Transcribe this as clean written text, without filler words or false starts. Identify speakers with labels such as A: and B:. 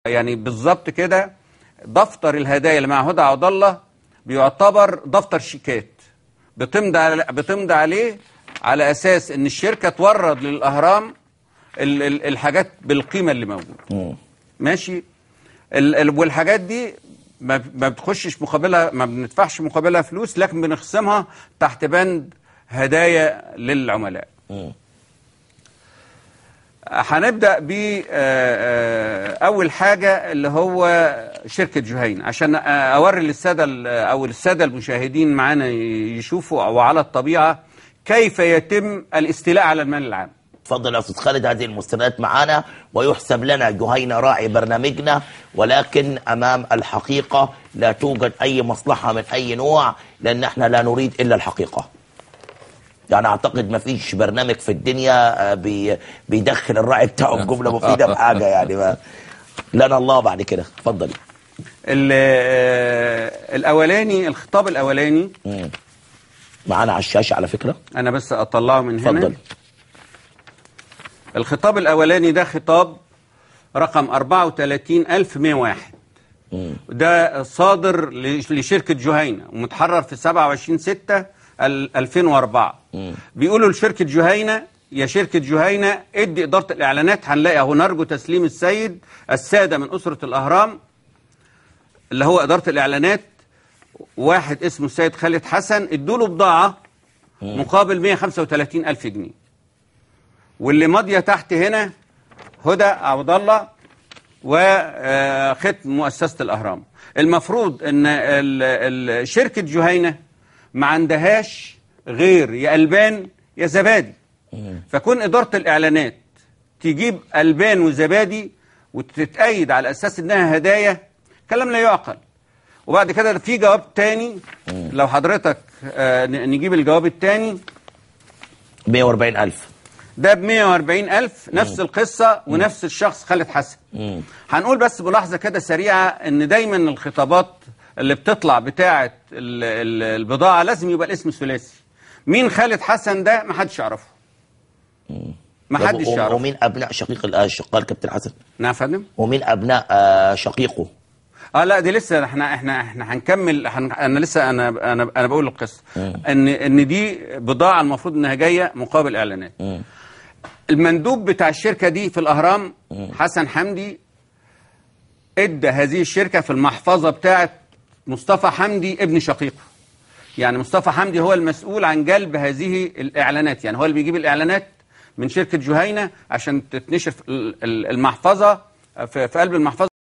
A: يعني بالظبط كده دفتر الهدايا اللي مع هدى عوض الله بيعتبر دفتر شيكات بتمضي عليه على اساس ان الشركة تورد للاهرام الحاجات بالقيمة اللي موجودة. ماشي. والحاجات دي ما بتخشش مقابلها، ما بندفعش مقابلها فلوس، لكن بنخصمها تحت بند هدايا للعملاء. هنبدأ ب أول حاجة اللي هو شركة جهينة، عشان أوري للسادة أو السادة المشاهدين معانا يشوفوا أو على الطبيعة كيف يتم الاستيلاء على المال العام.
B: تفضل يا أستاذ خالد، هذه المستندات معانا ويحسب لنا جهينة راعي برنامجنا، ولكن أمام الحقيقة لا توجد أي مصلحة من أي نوع، لأن احنا لا نريد إلا الحقيقة. يعني اعتقد ما فيش برنامج في الدنيا بيدخل الراعي بتاعه في جملة مفيدة بحاجة، يعني ما لنا الله بعد كده. اتفضلي.
A: الاولاني، الخطاب الاولاني
B: معانا على الشاشة على فكرة،
A: انا بس اطلعه من هنا.
B: اتفضل.
A: الخطاب الاولاني ده خطاب رقم 34101، ده صادر لشركة جهينة ومتحرر في 27/6/2004. بيقولوا لشركة جهينة: يا شركة جهينة ادي إدارة الإعلانات، هنلاقي اهو نرجو تسليم السيد السادة من أسرة الأهرام اللي هو إدارة الإعلانات، واحد اسمه السيد خالد حسن، ادوا له بضاعة مقابل 135 ألف جنيه. واللي ماضية تحت هنا هدى عوض الله وختم مؤسسة الأهرام. المفروض إن شركة جهينة ما عندهاش غير يا ألبان يا زبادي، فكون إدارة الإعلانات تجيب ألبان وزبادي وتتأيد على أساس إنها هدايا، كلام لا يعقل. وبعد كده في جواب تاني، لو حضرتك نجيب الجواب التاني.
B: 140,000،
A: ده ب 140,000، نفس القصة ونفس الشخص خالد حسن. هنقول بس ملاحظة كده سريعة، إن دايما الخطابات اللي بتطلع بتاعة البضاعة لازم يبقى الاسم ثلاثي. مين خالد حسن ده؟ محدش يعرفه. محدش يعرفه.
B: ومين أبناء شقيق الشقال كابتن حسن؟
A: نعم يا فندم.
B: ومين أبناء شقيقه؟
A: لا دي لسه احنا هنكمل. انا لسه انا بقول القصة ان دي بضاعة المفروض انها جاية مقابل اعلانات. المندوب بتاع الشركة دي في الأهرام حسن حمدي ادى هذه الشركة في المحفظة بتاعت مصطفى حمدي ابن شقيقه. يعني مصطفى حمدي هو المسؤول عن جلب هذه الإعلانات، يعني هو اللي بيجيب الإعلانات من شركة جهينة عشان تتنشر في المحفظة، في قلب المحفظة.